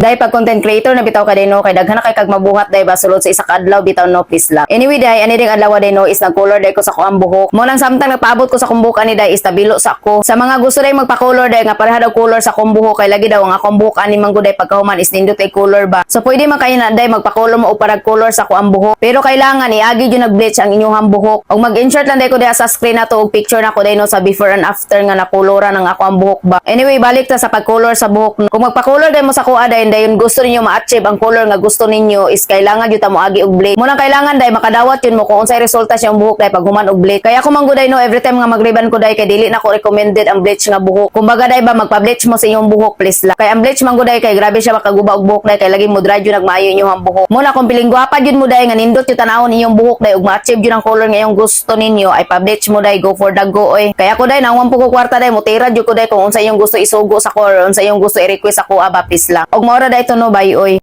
Dahil pag content creator na bitaw ka day no, kay daghan na kay kag mabuhat day ba sulod sa isa ka adlaw bitaw no, please lang. Anyway day, ani ding adlaw day no is nag-color day ko sa kuang buhok. Mo nang samtang nagpaabot ko sa akong buhok ani day is tabilo sa ko. Sa mga gusto day magpa-color day nga pareha daw color sa akong buhok, kay lagi daw ang akong buhok ani man gud day pagkahuman is nindot ay color ba. So pwede man kayo na day magpa-color mo og parag color sa kuang buhok. Pero kailangan iagi jud nag-bleach ang inyong buhok. Og mag-insert lang day ko diha sa screen na to og picture na ko day no sa before and after nga nakoloran ang ako ang buhok ba. Anyway, balik ta sa pag-color sa buhok. Kung magpa-color day mo sa kuha day, dayon gusto ninyo ma-achieve ang color nga gusto ninyo is kailangan jud ta mo agi og bleach. Munang kailangan day makadawat yun mo kung unsay resulta siyang buhok day pag human og bleach. Kaya ako man gud day no, every time nga magriban ko day kay dili na ko recommended ang bleach nga buhok. Kumbaga day ba magpa-bleach mo sa inyong buhok, please lang. Kay ang bleach man gud day kay grabe siya makaguba og buhok day, kay lagi mo dry jud nagmaayo inyong buhok. Muna kung piling gwapa jud mo day nga nindot yung tanawon inyong buhok day ug ma-achieve jud ang color nga inyong gusto ninyo ay pa-bleach mo day, go for the go oy. Kaya ako day nangwan po ko kwarta day mutira jud ko day kung unsa inyong gusto isugo sa ko or unsa inyong gusto i-request sa ko aba, please lang. Og mao ra day to no, bye oy.